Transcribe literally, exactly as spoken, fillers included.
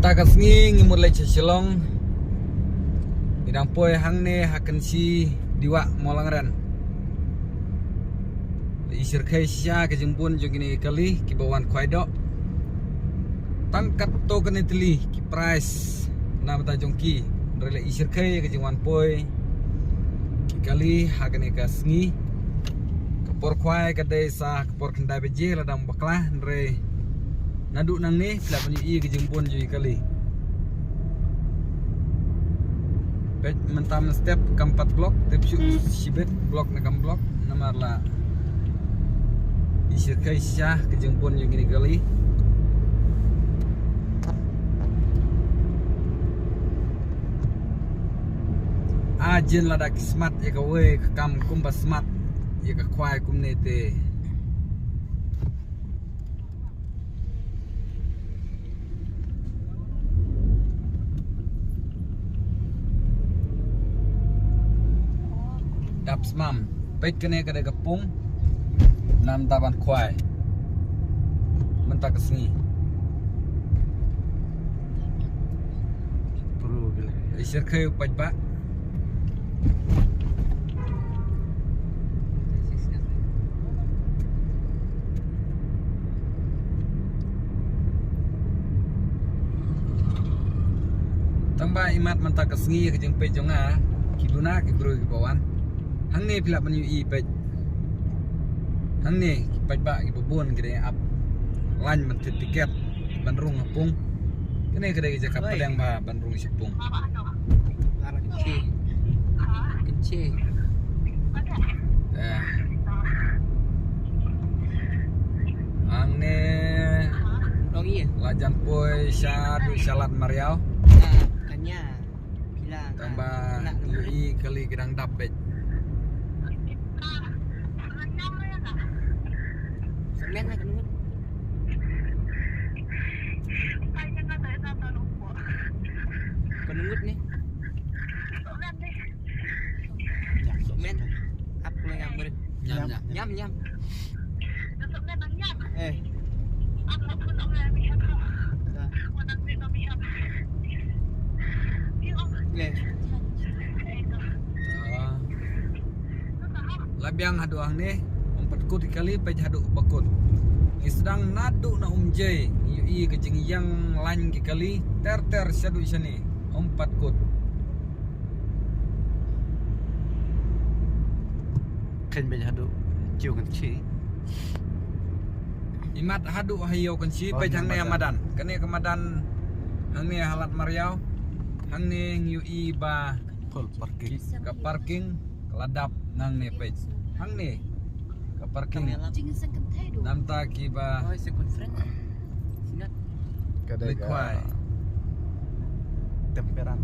Ta ka sngi ngi mut leit sha Shillong. Ngi dang poi hangne ha Kynshi Diwah Mawlangren. I shyrkhei shisha ka jingbun jong kine ki kali kiba wan khwai doh. Tang katto katne tylli ki prize na bynta jong ki. Hynrei lei i shyrkhei ka jingwan poi ki kali ha kane ka sngi. Ka por khwai ka dei sa ka por khyndai baje la dang bakla, hynrei naduh nangne phi lah ban ïohi ka jingbun jong ki kali. Peit mynta mynstep kam pat block, tip shu shibit block ne kam block, namar la i shyrkhei shisha ka jingbun jong kine ki kali. A jin lada ki smat ïa kawei ka kam kumba smat ïa ka khwai kumne te. Dap smam. Peit kane ka dei ka pung. Nang ta ban khwai mynta ka sngi. Pro gila. I shyrkhei u paidbah. Tang ba imat mynta ka sngi ka jingpeit jong nga, ki duna ki briew kiba wan. Hangne phi lah ban ïohi peit. Hangne ki paidbah kiba bun ki dang ap line ban thied tiket ban rung ha pung. Kane ka dei ka jaka pdeng ba ban rung sha pung. Lar Kynshi. Kynshi. Eh. Hangne. Long ïa. La jan poi shaduh sha Lad Mariaw. Ah, kanya. Tang ba ïohi kali ki dang dap beit. Semen lah kena ngut. Kena ngut ni. Ya, semen. Apa yang ber- Nyam, nyam. Nyam, nyam. Eh. Eh. Ah. La biang haduh hangne, ym pat kut ïa kali, peit haduh ba kut. Ngi sdang naduh na Umjai, ngi ïohi ka jingïeng line ki kali, ter ter shaduh shane, ym pat kut. Khein beit haduh Ïew Kynshi. Imat haduh ha Ïew Kynshi, oh, peit hangne ha madan. Kane ka madan hangne ha Lad Mariaw. Hangne ngi ïohi ba full parking. Ka parking ka la dap nangne peit. Hangne ka parking. Namta kiba. Ka dei ka temperan.